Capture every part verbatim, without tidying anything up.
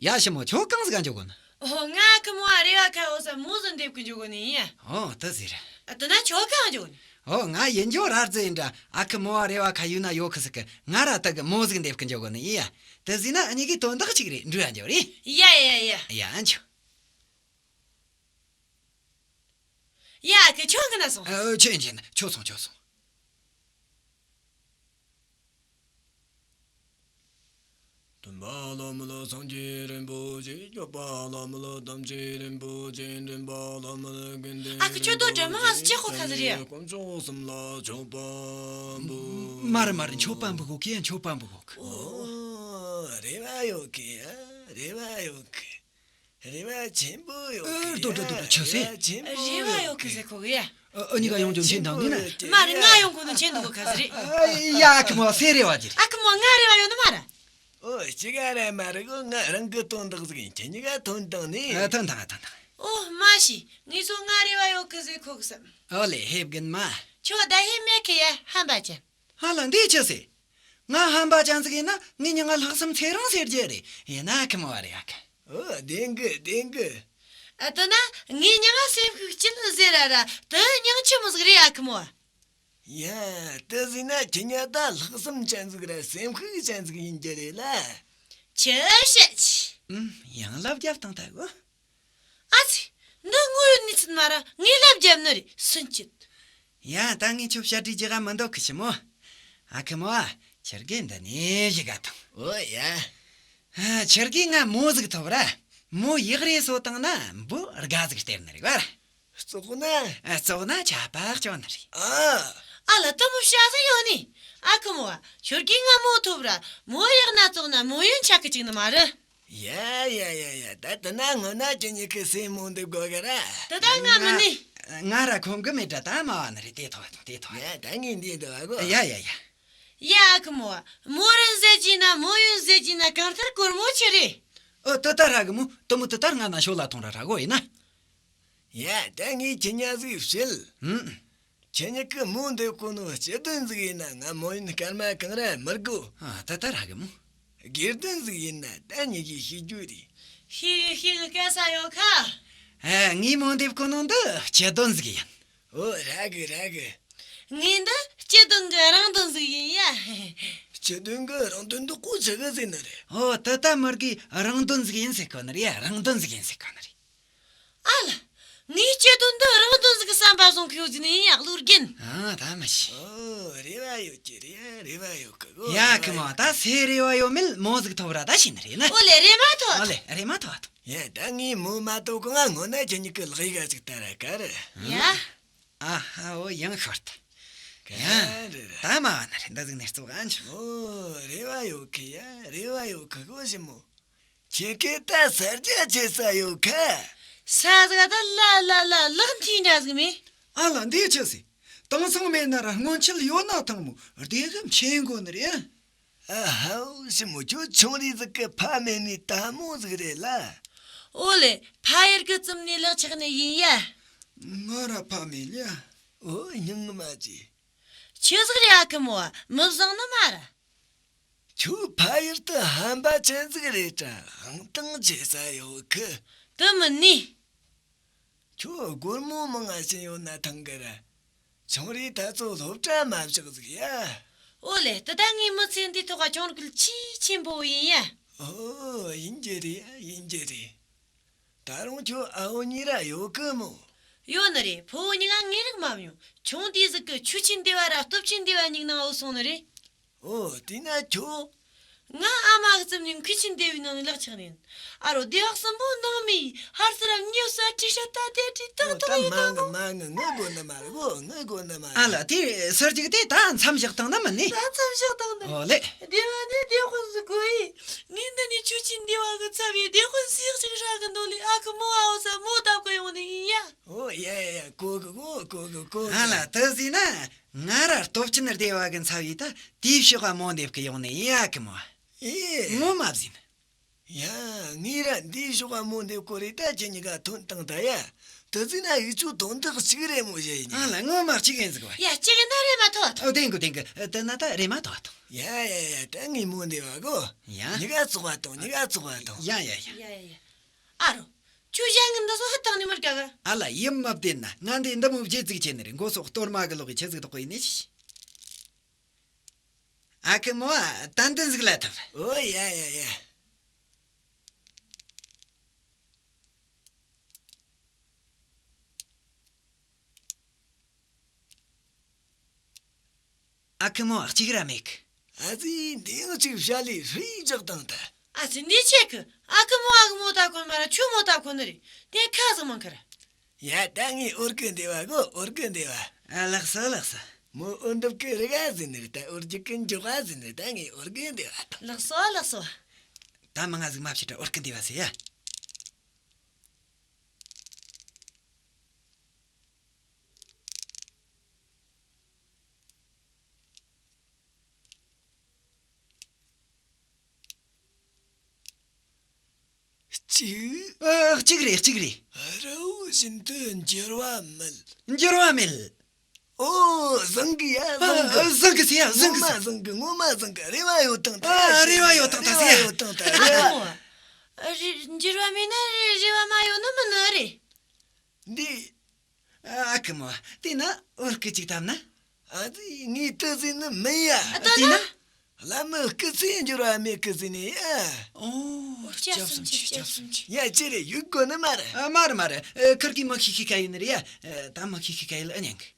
ཡ། ཞི་མོ། ཁྱོད་གང་ཟིག་ག་འགྱོ་གོ་ནི། ཨོ། ང་ཨ་ཁུ་མོ་བ་རེ་བ་ཁ་འོ་ས་མོ་ཟིག་འདེབས་གི་འགྱོ་གོ་ནི་ཡིན་ཡ། ཨོ། དེ་ཟེར། ཨ། དེ་ན་ཁྱོད་གང་འགྱོ་གོ་ནི། ཨོ། ང་ཡིན་འགྱོ་ར་ཟེར་ཡིན་འདྲ། ཨ་ཁུ་མོ་བ་རེ་བ་ཁ་ཡུལ་ན་ཡོད་གི་ཟིག་གི། ང་ར་དེ་གི་མོ་ཟིག་འདེབས་གི་འགྱོ་གོ་ནི་ཡིན་ཡ། དེ་ཟེར་ན་ཨ་ཉི་གི་དོན་དག་ཅིག་རེད། འགྲོ་ཡ་འགྱོ་རེད། ཡ་ཡ་ཡ། ཡ་འགྱོ། ཡ། ཨ་ཁུ་ཁྱོད་གི་ན་སོང་། ཨ། ཁྱོད་ཀྱིན། ཁྱོད་སོང་། ཁྱོད་སོང་། སྟོན་པ་བླ་མ་ལ་སངས་རྒྱས་རིན་པོ་ཆེ། སྐྱོབ་པ་བླ་མ་ལ་དམ་ཆོས་རིན་པོ་ཆེ། འདྲེན་པ་བླ་མ་ལ་དགེ་འདུན། ཨ་ཁུ་ཁྱོད་དོ་འདྲ་མང་ཟིག་ཅི་ཁོ་ཁ་ཟེར་ཡ། དཀོན་མཆོག་གསུམ་ལ་མཆོད་པ་འབུལ། མ་རེད་མ་རེད། མཆོད་པ་འབུལ་གོ་གི་ཡ། མཆོད་པ་འབུལ་གོ་གི། ཨོ། རེ་བ་ཡོད་གི་ཡ། རེ་བ་ཡོད་གི། རེ་བ་ཆེན་པོ་ཡོད་གི། ཨ། ཏོ་ཏོ་ཏོ་ཏོ། ཆི་ཟེར། རེ་བ་ཆེན་པོ་རེ་བ་ཡོད་གི་ཟེར་གོ་གི་ཡ། ཨ། ཨ་ཉི་ག་ཡོང་རྒྱུ་མཁྱེན་དང་ནི་ན། མ་རེད། ང་ཡོང་གོ་ནི་མཁྱེན་འདུག་གོ་ཁ་ཟེར་རེད། ཨ། ཡ། ཨ་ཁུ་མོ་སེ་རེ་བ་ཅི་རེད། ཨ་ཁུ་མོ་ང་རེ་བ་ཡོད་ནི་མ་རེད། ཨོ། ཅི་ག་རེད་མ་རེད་གོ། ང་རང་གི་དོན་དག་ཟིག་ཡིན། ཁྱེད་གཉིས་ཀ་ཐོན་དང་ནི། ཨ། ཐོན་དང་། ཐོན་དང་། ཨོ། མ་ཤི། ངས་སོ་ང་རེ་བ་ཡོད་གི་ཟེར་གོ་གི་བསམ། ཨོ་ལེ། ཧེབ་གིན་མ། ཁྱོད་ད་ཧེ་མེད་གི་ཡ། ཧམ་པ་ཅན། ཧ་ལ། འདི་ཆི་ཟེར། ང་ཧམ་པ་ཅན་ཟིག་ཡིན་ན་ངའི་མྱིང་ང་ལྷག་བསམ་ཚེ་རིང་ཟེར་རྒྱུ་རེད། ཡིན་ན་ཨ་ཁུ་མོ་བ་རེད། ཨ་ཁུ། ཨོ། བདེན་གི། བདེན་གི། ཨ། དེ་ན་ངའི་མྱིང་ང་སེམས་ཤུགས་ཅན་ཟེར་ར་ར། དེ་མྱིང་ཆི་མོ་ཟིག་རེད་ཨ་ཁུ་མོ། ཡ། དེ་ཟེར་ན་ཁྱེད་གཉིས་ད་ལྷག་བསམ་ཅན་ཟིག་ར་སེམས་ཤུགས་ཅན་ཟིག་ཡིན་རྒྱུ་རེད་ལ། ཆི་བཤད་ཆི། ཨུམ། ཡང་ལབ་རྒྱབ་བཏང་ཐལ་གོ། ཨ་ཙི། འདི་དངོས་ཡོད་གནས་ཚུལ་མ་ར་ངས་ལབ་རྒྱབ་ནི་རེད། སུན་ཅིད། ཡ། ད་ངས་ཁྱོད་བཤད་རྒྱུ་ག་མི་འདུག་གི་ཞི་མོ། ཨ་ཁུ་མོ། ཁྱེད་ཀྱིས་འདི་ནས་བཞི་ག་ཐོངས། ཨོ་ཡ། ཨ། ཁྱེད་ཀྱིས་ང་མོ་ཟིག་ཐོབ་ར། མོ་ཡག་རེ་གསོ་བཏང་ན་འབུ་དགའ་ཟིག་སྟེར་ནི་རེད་བ། བཙོག་ན། ཨ། བཙོག་ན་ཆད་པ་གཅོད་ནི་རེད། ཨ། ཨ་ལ། དེ་མོ་བྱ་ས་ཡོད་ནི། ཨ་ཁུ་མོ་བ། ཁྱོད་ཀྱིས་ང་མོ་ཐོབ་ར། མོ་ཡག་ན་བཙོག་ན་མོ་ཡོན་ཆད་གི་བཅུག་ནི་མ་རེད། ཡ་ཡ་ཡ་ཡ། ད་དེ་ན་སྔོན་ན་ཁྱེད་གཉིས་ཀྱི་སེམས་མོ་འདི་དགོས་གི་ར། དེ་ད་ང་མིན་ནི། ང་ར་ཁོམ་གི་མེད་དྲ། ད་མ་བ་ནི་རེད། དེ་ཐོག་དང་དེ་ཐོག་ཡ། ད་ངས་འདི་འདི་བ་གོ། ཡ་ཡ་ཡ། ཡ་ཨ་ཁུ་མོ་བ། མོ་རིན་ཟེར་གྱིས་ན་མོ་ཡོན་ཟེར་གྱིས་ན་གང་ལྟར་སྒོར་མོ་ཆི་རེད། ཨོ། དེ་ལྟར་ར་གི་མོ། དེ་མོ་དེ་ལྟར་ང་ན་ཤོ་ལ་ཐོང་ར་ར་གོ་ཡིན་ན། ཡ། ད་ངས་ཁྱེད་གཉིས་ཟིག་བཤད། ཨུམ། ཁྱེད་གཉིས་ཀྱི་མོ་འདེབས་གོ་ནོ་སྤྱི་དོན་ཟིག་ཡིན་ན་ང་མོ་ཡོན་སྐར་མ་གང་ར་མི་དགོ། ཨ། ད་ད་ར་གི་མོ། སྒེར་དོན་ཟིག་ཡིན་ན་ད་ཉི་གིས་ཤེས་རྒྱུ་རེད། ཤེས་ཤེས་གི་སྐལ་ས་ཡོད་ཁ། ཨ། ངས་མོ་འདེབས་གོ་ནོ་འདི་སྤྱི་དོན་ཟིག་ཡིན། ཨོ། ར་གི་ར་གི། ངས་འདི་སྤྱི་དོན་གི་རང་དོན་ཟིག་ཡིན་ཡ། སྤྱི་དོན་གི་རང་དོན་འདི་ཀོ་ཆི་གི་ཟེར་ནི་རེད། ཨོ། དེ་ད་མོ་གི་རང་དོན་ཟིག་ཡིན་ཟེར་གོ་ནི་རེད་ཡ། རང་དོན་ཟིག་ཡིན་ཟེར་གོ་ནི་རེད། ཨ་ལ། ངའི་སྤྱི་དོན་འདི་རང་དོན་ཟིག་གི་བསམ་པ་བཟུང་གི་ཡོད་ཟིན་ཡིན་ཡ། བློ་རྒྱན། ཨ། ད་མི་ཤེས། ཨོ། རེ་བ་ཡོད་ཀྱི་རེད་ཡ། རེ་བ་ཡོད་གི་གོ། ཡ་ཁུ་མོ། ད་སེ་རེ་བ་ཡོད་མེད་མོ་ཟིག་ཐོབ་ར་ད་ཤེས་ནི་རེད་ན། ཨོ་ལེ། རེ་མ་ཐོབ། ཨོ་ལེ། རེ་མ་ཐོབ་ཐོབ། ཡ། ད་ངས་མོ་མ་ཐོབ་གོང་ང་སྔོན་ན་ཁྱེད་གཉིས་ཀྱི་ལག་ཡིག་ག་ཅིག་ལྟ་ར་ག་རེ། ཡ། ཨ་ཧ། འོ། ཡང་ཤོར་ཐལ། ག་ཡ། རེ་རེད། ད་མ་བ་ན་རེད། འདི་ཟིག་ནས་གཙོ་ག་འཆི། ཨོ། རེ་བ་ཡོད་གི་ཡ། རེ་བ་ཡོད་གི་གོ་ཞི་མོ། ཁྱེད་ཀྱིས་ད་ས་རྒྱ་ཆེ་ས་ཡོད་ཁ། ས་ཟིག་ད་ལ་ལ་ལ་ལག་མཐིལ་འདྲ་ཟིག་མེད། ཨ་ལ། འདི་ཆི་ཟིག་དེང་སང་མེད་ན་ར་སྔོན་ཆད་ཡོད་ན་ཐང་མོ་བདེ་གི་མཁྱེན་དགོ་ནི་རེད། ཨ་ཧའོ། ཞི་མོ་ཁྱོད་ཆུང་རིས་ཟིག་གི་ཕ་མེད་ནི་དལ་མོ་ཟིག་རེད་ལ། ཨོ་ལེ། ཕ་ཡུལ་གི་བཙུན་ནས་ལག་ཆགས་ནི་ཡིན་ཡ། ང་ར་ཕ་མེད་ལ། ཨོ། སྙིང་མ་རྗེ། ཆི་ཟིག་རེད་ཨ་ཁུ་མོ། མི་བཟང་ནི་མ་ར། ཁྱོད་ཕ་ཡུལ་དུ་ཧམ་པ་ཅན་ཟིག་རེད་དྲ། དབང་ཐང་ཆེ་ས་ཡོད་གི། དེ་མིན་ནི། ཁྱོད་སྒོར་མོ་མང་ང་ཕྱིན་ཡོད་ན་ཐང་གི་ར། ཆུང་རིས་ད་ཚོ་སློབ་གྲྭ་མ་བཞག་ཟིག་ཡ། ཨོ་ལེ། དེ་ད་ངའི་མི་ཚེ་འདིའི་ཐོག་ག་གྱོང་གུད་ཆེས་ཆེན་པོ་ཡིན་ཡ། ཨོ། ཡིན་རྒྱུ་རེད་ཡ། ཡིན་རྒྱུ་རེད། ད་རུང་ཁྱོད་ཨ་བོ་གཉིས་ར་ཡོད་གི་མོ། ཡོད་ནི་རེད། ཕུ་བོ་གཉིས་ཀ་ངའི་རིགས་མ་བྱུང་། ཆུང་དུས་ཟིག་གི་ཆོས་ཆེན་སྡེ་བ་ར་སྟོབས་ཆེན་སྡེ་བ་གཉིས་ནང་བུད་སོང་ནི་རེད། ཨོ། དེས་ན་ཁྱོད། ང་ཨ་མ་གི་རྩིབ་ནས་མཁས་ཆེན་སྡེ་བའི་ནང་ནས་ལག་ཆགས་ནས། ཨ་རོ། སྡེ་བ་གསུམ་པོ་ནང་མི་ཧར་སི་ར་མྱི་ས་ཁྲི་ཤ་ད་དེ་ཁྲི་ཏག་ཏག་ཡིན་ད་གོ། མ་ངུ་མ་ངུ། ངུ་དགོས་ནི་མ་རེད་གོ། ངུ་དགོས་ནི་མ་རེད། ཨ་ལ། དེ་སུར་ཅིག་དེ་ད་མཚམས་བཞག་བཏང་ན་མིན་ནི། ད་མཚམས་བཞག་བཏང་ནི། ཨོ་ལེ། སྡེ་བ་ནི་སྡེ་དཔོན་ཟིག་དགོས་ཡིན། ངས་འདི་ནས་ཆོས་ཆེན་སྡེ་བ་གི་ཚབ་ཡིས་སྡེ་དཔོན་སིག་ཅིག་ཧྲ་གི་འདོད་ལས་ཨ་ཁུ་མོ་ཨ་བོ་ས་མོ་བཏབ་གི་ཡོང་ནི་ཡིན་ཡ། ཨོ་ཡ་ཡ་ཡ། གོ་གི་གོ། གོ་གི་གོ་གི། ཨ་ལ། དེ་ཟིན་ན་ང་ར་སྟོབས་ཆེན་སྡེ་བ་གི་ཚབ་ཡིས་ད་དེའི་ཕྱོགས་ག་མོ་འདེབས་གི་ཡོང་ནི་ཡིན་ཨ་ཁུ་མོ། ཨེ། ངོ་མ་ཟིན། ཡ། ངས་ར་འདིའི་ཞོགས་པ་མོ་འདེབས་གོ་རེད། ད་ཁྱེད་གཉིས་ཀ་ཐོན་བཏང་ད་ཡ། དེ་ཟིག་ན་ཡིག་ཆུ་དོན་དག་གཅིག་རེད་མོ་བཤད་ཡིན། ཨ་ལ་ངོ་མ་གཅིག་ཡིན་ཟིག་བ། ཡ་གཅིག་ཡིན་ན་རེད་མ་ཐོ་བ་ཐོ། ཨོ་དེ་འགོ་དེ་འགོ་དེ་ན་ད་རེད་མ་ཐོ་བ་ཐོ། ཡ་ཡ་ཡ། ད་ངས་མོ་འདེབས་བ་གོ། ཡ། གཉིས་ཀ་ཚོགས་པ་ཐོང་། གཉིས་ཀ་ཚོགས་པ་ཐོང་། ཡ་ཡ་ཡ། ཡ་ཡ་ཡ། ཨ་རོ། ཁྱོད་གཞན་གི་འདི་ཚོ་ཧ་བཏང་ནས་མར་དགའ་ག། ཨ་ལ་ཡིད་མ་བདེ་ན་ང་འདི་འདི་མོ་བརྗེད་ཟིག་བྱས་ནི་རེད། མགོ་སོགས་གཏོར་མ་གི་ལོག་གི་ཆི་ཟིག་དོག་གོ་ཡིན་ནི་ཤི། ཨ་ཁུ་མོ་ཨ། ཏན་ཏན་ཟིག་ལ་ཐུབ། ཨོ་ཡ་ཡ་ཡ། ཨ་ཁུ་མོ་གཅིག་ར་མེད་གི། ཨ་ཙི་འདི་ཡང་གཅིག་བྱ་ལས་ཧྲིལ་རྒྱག་དང་ད། ཨ་ཙི་འདི་ཆེ་གི། ཨ་ཁུ་མོ་ཨ་ཁུ་མོ་ད་ཁོ་མ་ར་ཁྱོད་མོ་ད་ཁོ་ནི་རེད། དེ་ཁ་ཟིག་མང་ཁར། ཡ་ད་ངས་འོར་གི་འདེབས་བ་གོ། འོར་གི་འདེབས་བ། ཨ་ལགས་སོ་ལགས་སོ། མོ་འོར་འདེབས་གི་རིག་ཨ་ཟིན་ནི་རེད། ད་འོར་རྒྱུག་གི་འཇོག་ཨ་ཟིན་ནི་རེད། ད་ངས་འོར་གི་འདེབས་བ་དང་། ལགས་སོ་ལགས་སོ། ད་མི་ང་ཟིག་མ་བྱེད་དྲ་འོར་གི་འདེབས་བ་ཟེར་ཡ། གཅིག་ཨ། གཅིག་རེད་གཅིག་རེད། ར་བོ་བཞིན་དུ་འགྱུར་བ་མེད། འགྱུར་བ་མེད། ཨོ་བཟང་གི་ཡ། ཨ། བཟང་གི་བཟང་གི་ཟེར་ཡ། བཟང་གི་ངོ་མ་ཟེར། བཟང་གི་ངོ་མ་བཟང་གི། རེ་བ་ཡོད་དང་ད། ཨ། རེ་བ་ཡོད་དང་ད་ཟེར་ཡ། རེ་བ་ཡོད་དང་ད། རེ་བ། ཨ་མོ། རེ། འགྱུར་བ་མེད་ན་རེ། རེ་བ་མ་ཡོད་ནི་མིན་ནི་རེད། འདི། ཨ་ཁུ་མོ། དེ་ན་འོར་སྐུ་ཅིག་བཏབ་ན། ཨ་ཙི་ངས་དེ་ཟེར་ནི་མིན་ཡ། ཨ་ད་དེ་ན། ན། བླ་མའི་སྐུ་ཚེ་འགྱུར་བ་མེད་གི་ཟེར་ནི་ཡ། ཨོ། སྐྱབས་སུ་མཆི། སྐྱབས་སུ་མཆི། ཡ་ཅི་རེད། ཡོད་དགོས་ནི་མ་རེད། ཨ་མ་རེད་མ་རེད། ཨ། ཁིར་གི་མི་ཤི་ཤི་ཁ་ཡིན་ནི་རེད་ཡ། ཨ། ད་མི་ཤི་ཤི་ཁ་ཡིན་ལ་ཨ་ཉན་གི།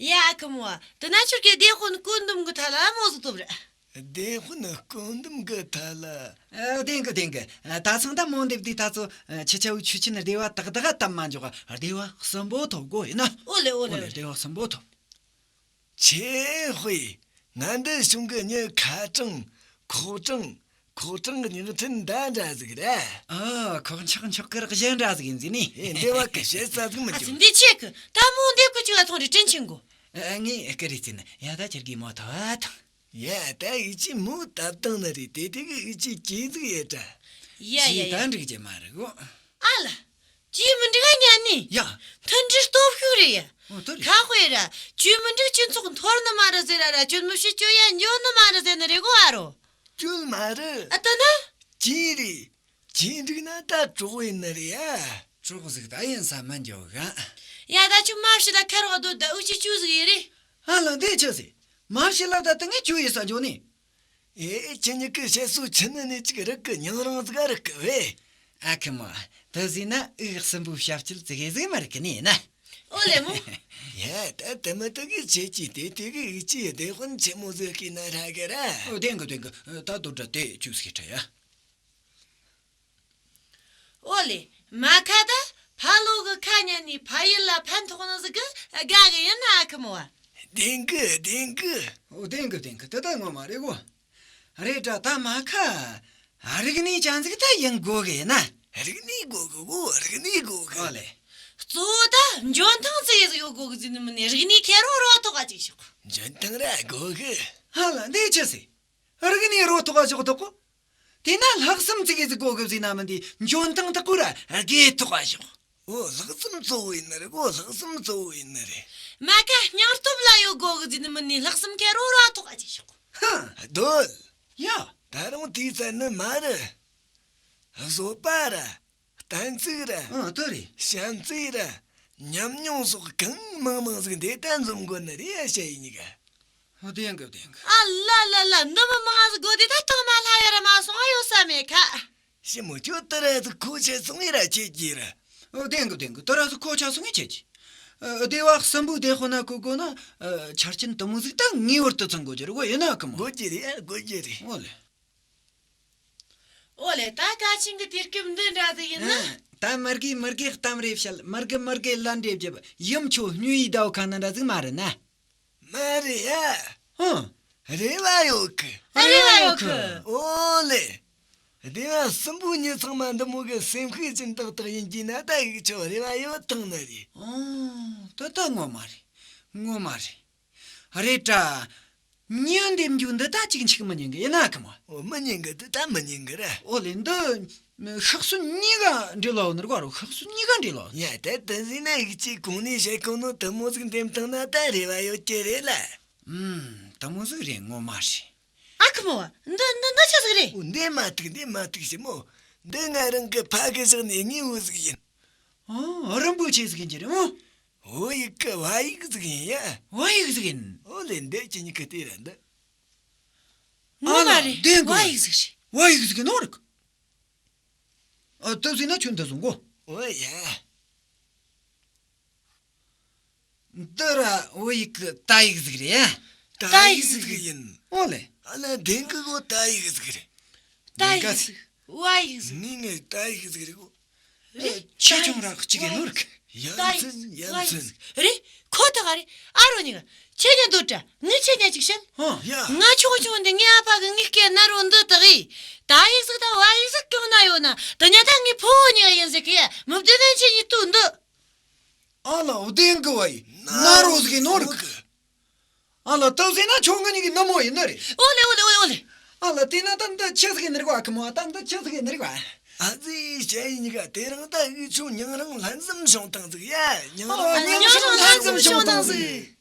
ཡ་ཨ་ཁུ་མོ། དེ་ན་ཁྱོད་ཀྱི་སྡེ་དཔོན་བཀོད་འདོམས་གི་ཐད་ལ་མོ་ཟིག་ཐོབ་རེད། སྡེ་དཔོན་བཀོད་འདོམས་གི་ཐད་ལ། ཨ། བདེན་གི་བདེན་གི། ཨ། ད་ཚང་ད་མོ་འདེབས་དུས་ད་ཚོ། ཨ། ཁྱེད་ཆ་བོའི་ཆུ་ཆེན་སྡེ་བ་དག་དག་བཏབ་མ་འཇོག་སྡེ་བ་གསུམ་པོ་ཐོབ་དགོས་ཡིན་ན། ཨོ་ལེ་ཨོ་ལེ། ཨོ་ལེ། སྡེ་བ་གསུམ་པོ་ཐོབ། ཆེ་ཧུའེ། ང་འདི་གཞུང་གི་མྱི་ཁ་གྲངས། ཁོག་གྲངས། ཁོག་གྲངས་གི་མྱིག་ཁྲིན་འདྲ་འདྲ་ཟིག་རེད། ཨ། ཁོག་ཆག་ཆག་གི་རག་གཞན་འདྲ་ཟིག་ཡིན་ཟིག་ནི། ཨེ། འདི་བ་གི་བཤད་ས་ཟིག་མི་ཨ་ཙི་འཇུག་འདི་ཆེ་གི། ད་མོ་འདེབས་གི་ཅིག་ཨ་ཐོང་རེ་དྲིན་ཆེན་གོ། ཨ། ངས་ཨ་ཀི་རེད་ཟེར་ན་ཡ། ད་ཁྱེད་ཀྱིས་མོ་ཐོ་བ་ཐོང་། ཡ་ད་ཨི་ཅི་མོ་བཏབ་བཏང་ནི་རེད། དེ་དེ་གི་ཨི་ཅི་ཅི་ཟིག་ཡེ་དྲ། ཡ་ཡ་ཅི་ཡ། ད་འགྲིག་རྒྱུ་མ་རེད་གོ། ཨ་ལ། ཅི་མི་འགྲིག་ཨ་ཉན་ནི། ཡ། མཐུན་སྒྲིལ་སྟོབས་ཤུགས་རེད་ཡ། ཨོ་དེ་རེད། ཁ་དཔེ་ར། ཅི་མི་འགྲིག་སྤྱི་ཚོགས་འཐོར་ནི་མ་རེད་ཟེར་ར་ར། ཅི་མི་ཤི་ཅི་ཡ་འཇོན་ནི་མ་རེད་ཟེར་ནི་རེད་གོ་ཨ་རོ། ཅུལ་མ་རེད། ཨ་ད་ན། ཅི་རེད། ཅི་འགྲིག་ན་ད་གྲོགས་ཡིན་ནི་རེད་ཡ། གྲོགས་ཟིག་ད་ཡིན་ས་མི་འཇོག་ག། ཡ་ད་ཁྱོད་མ་བྱི་ལ་ཁ་རོག་སྡོད་ད། འུ་ཅི་ཅུ་ཟིག་ཡིན་རེད། ཨ་ལ་འདི་ཆི་ཟིག་མ་བྱི་ལ་ད་ད་ངས་ཅུ་ཡིན་ས་འཇོག་ནི། ཨེ། ཁྱེད་གཉིས་ཀྱི་བཤད་སྲོལ་ཆི་ནི་ནས་ཅིག་རིག་གི་ཉང་རང་ཟིག་རིག་གི་བས། ཨ་ཁུ་མོ། དེ་ཟིག་ན་འུ་གསུམ་པོའི་ཞབས་སྐྱིལ་ཙི་གེ་ཟིག་མ་རིག་གི་ནི་ཡིན་ན། ཨོ་ལེ་མོ། ཡ་ད་དེ་མི་དེ་གི་ཆེ་ཅི་དེ་དེ་གི་འུ་ཅི་སྡེ་དཔོན་ཆེན་མོ་ཟིག་གི་ན་ར་གི་ར། ཨོ་བདེན་གི་བདེན་གི། ད་དོ་འདྲ་དེ་ཅུ་ཟིག་ཁྲ་ཡ། ཨོ་ལེ། མ་ཁ་ད་ཕ་ལོ་གི་ཁ་ཉན་ནས་ཕ་ཡུལ་ལ་ཕན་ཐོགས་ནི་ཟིག་གི་དགའ་གི་ཡིན་ན་ཨ་ཁུ་མོ་བ། བདེན་གི་བདེན་གི། ཨོ་བདེན་གི་བདེན་གི། དེ་ད་ངོ་མ་རེད་གོ། རེད་དྲ་ད་མ་ཁ། རིག་གནས་ཅན་ཟིག་ད་ཡིན་དགོས་གི་ཡིན་ན། རིག་གནས་དགོས་གི་གོ། རིག་གནས་དགོས་གི། ཨོ་ལེ། གཙོ་བོ་ད་འཇོན་ཐང་ཙི་གེ་ཟིག་ཡོད་དགོས་གི་ཟེར་ནི་མིན་ནི། རིག་གནས་ཁེར་རོ་རོ་ཐོག་ག་ཅིག་ཤོག་འཇོན་ཐང་ར་དགོས་གི། ཧ་ལ་འདི་ཆི་ཟིག་རིག་གནས་རོ་ཐོག་ག་ཞོག་ཐོག་གོ། དེ་ན་ལྷག་བསམ་ཙི་གེ་ཟིག་དགོས་གི་ཟེར་ན་མིན་དེ། འཇོན་ཐང་དག་གོ་ར་དགེ་ཐོག་ག་ཞོག་ཨོ་ལྷག་བསམ་གཙོ་བོ་ཡིན་ནི་རེད་གོ། ལྷག་བསམ་གཙོ་བོ་ཡིན་ནི་རེད། མ་ཁ་སྙིང་སྟོབས་ལ་ཡོད་དགོས་གི་ཟེར་ནི་མིན་ནི། ལྷག་བསམ་ཁེར་རོ་ར་ཐོག་ག་ཅིག་ཤོག་ཧ། རྡོལ། ཡ། ད་རུང་དེའི་ཚད་ནི་མ་རེད། བཟོད་པ་ར། གཏན་ཚིགས་ར། ཨ་དེ་རེད། བྱམས་བརྩེ་ར། ཉམས་མྱོང་སོགས་གང་མང་མང་ཟིག་འདི་ལྟར་འཛོམས་དགོས་ནི་རེད་ཡ། བཤད་ཡིན་ག་ཨོ་བདེན་གི་བདེན་གི། ཨ་ལ་ལ་ལ། འདི་མི་མང་ཟིག་དགོས་དེ་ད་ཐོག་མ་ལྷ་ཡ་ར་མ་སོང་ཨ་ཡོད་ས་མེད་ཁ། ཞི་མོ་ཁྱོད་དེ་ར་ཟིག་ཁོ་ཆེ་སོང་ངེ་ར་ཁྱེད་ཀྱིས་ར། ཨོ་བདེན་གི་བདེན་གི། དེ་ར་ཟིག་ཁོ་ཆ་སོང་ངེ་ཁྱེད་ཀྱིས། ཨ། སྡེ་བ་གསུམ་པོའི་སྡེ་དཔོན་ན་བསྐོ་དགོས་ན། ཨ། ཆ་རྐྱེན་དེ་མོ་ཟིག་ད་ངེས་པར་དུ་ཚང་དགོས་རྒྱུ་རེད་གོ། ཡིན་ན་ཨ་ཁུ་མོ། དགོས་རྒྱུ་རེད་ཨ། དགོས་རྒྱུ་རེད། ཨོ་ལེ། ཨོ་ལེ། ད་ཀ་ཆེན་གི་དུས་སྐབས་འདི་འདྲ་ཟིག་ཡིན་ན། ཨ། ད་མི་རྒས་མི་རྒས་གཏམ་རེ་བཤད། མི་རྒས་མི་རྒས་ལན་རེ་རྒྱབ། ཡུམ་ཆོ་སྨྱོ་ཡི་ཟླ་བ་ཁ་ན་འདྲ་ཟིག་མ་རེད་ན། མ་རེད་ཡ། ཧུང་། རེ་བ་ཡོད་གི། རེ་བ་ཡོད་གི། ཨོ་ལེ། སྡེ་བ་གསུམ་པོའི་མྱི་ཚང་མ་འདི་མོ་གི་སེམས་ཤུགས་ཅན་ཏག་ཏག་ཡིན་གྱི་ན་ད་ཡིག་ཆོ་རེ་བ་ཡོད་ཐང་ནི་རེད། ཨོ། ད་ད་ངོ་མ་རེད། ངོ་མ་རེད། རེད་དྲ། མྱི་འདེམས་རྒྱུ་འདི་ད་ཅིག་འཆུག་མི་ཉན་གི་ཡིན་ན་ཁི་མོ། ཨོ་མི་ཉན་གི་འདི་ད་མི་ཉན་གི་ར། ཨོ་ལེ་འདི་ཤག་སུ་གཉིས་ཀ་འབྲེལ་བ་ཡོད་ནི་རེད་གོ་རོ། ཤག་སུ་གཉིས་ཀ་འབྲེལ་བ་ཡོད། ཡ་ད་དེ་ཟིན་ན་ཡིག་ཅིག་གོང་ནས་བཤད་གོ་ནོ་དེ་མོ་ཟིག་འདེམས་བཏང་ན་ད་རེ་བ་ཡོད་ཀྱི་རེད་ལ། ཨུམ། དེ་མོ་ཟིག་རེད་ངོ་མ་རེད། ཨ་ཁི་མོ་བ། འདི་འདི་འདི་ཆི་ཟིག་རེད། ཨོ་འདི་མ་ཐུག་འདི་མ་ཐུག་ཞི་མོ། འདི་ང་རང་གི་ཕ་གི་བཞག་ནས་དངོས་པོ་ཟིག་ཡིན། ཨོ་རིན་པོ་ཆེ་ཟིག་ཡིན་གྱི་རེད་མོ། བོད་ཡིག་གི་བ་ཡིག་ཟིག་ཡིན་ཡ། བ་ཡིག་ཟིག་ཡིན། ཨོ་ལེ་འདི་ཁྱེད་གཉིས་ཀི་དེ་ར་འདི། ངོ་མ་རེད། བདེན་གི། བ་ཡིག་ཟིག་རེད། བ་ཡིག་ཟིག་ཡིན་ནོ་རིག་ཨ་ལྟ་ཟིན་ན་ཁྱོད་འདི་བཟུང་གོ། ཨོ་ཡ། འདི་ར་བོད་ཡིག་གི་ཏ་ཡིག་ཟིག་རེད། ཏ་ཡིག་ཟིག་ཡིན། ཨོ་ལེ། ཨ་ལ་བདེན་གི་གོ་ཏ་ཡིག་ཟིག་རེད། ཏ་ཡིག་ཟིག་བ་ཡིག་ཟིག་ངས་ངས་ཏ་ཡིག་ཟིག་རེད་གོ། རེད། ཆེ་ཆུང་རག་གཅིག་གི་ནོར་གི། ཡ་མཚན་ཡ་མཚན། རེད། ཁོ་ཐག་རེད། ཨ་རོ་ཉིག་ཁྱེད་ཉན་འདུག་དྲ། ངས་ཁྱེད་ཉན་ཅིག་བཤད། ཧོ། ཡ། ང་ཆུང་ཆུང་འདི་ངའི་ཨ་ཕ་གི་ངའི་སྐད་ན་རོ་འདི་དག་ཡིས། ཏ་ཡིག་ཟིག་དང་བ་ཡིག་ཟིག་གང་ན་ཡོད་ན་དེ་ཉན་ད་ངའི་ཕུ་བོ་ཉིག་ཡིན་ཟེར་གི་ཡ། མི་བདེ་ན་ཁྱེད་ཉིད་ལྟོས་འདུག་ཨ་ལ་བདེན་གི་བ་ཡི་ན་རོ་ཟིག་གི་ནོར་གི། ཨ་ལ་ལྟོས་ཟེར་ན་ཁྱོད་ང་ཉིད་ཀྱི་ནུ་མོ་ཡིན་ནི་རེད། ཨོ་ལེ་ཨོ་ལེ་ཨོ་ལེ་ཨོ་ལེ། ཨ་ལ་དེ་ན་ད་འདི་ཆི་ཟིག་ཡིན་ནི་རེད་གོ། ཨ་ཁི་མོ་ད་འདི་ཆི་ཟིག་ཡིན་ནི་རེད་གོ། ཨ་ཙི་ཞ་ཡི་ཉི་ག་དེ་རིང་ད་འུ་ཆོ་མྱིང་རིང་ལྷན་འཛོམས་བྱུང་བཏང་ཟིག་ཡ། མྱིང་རིང་ཨ་ལྷན་མྱིང་རིང་ལྷན་འཛོམས་བྱུང་བཏང་ཟིག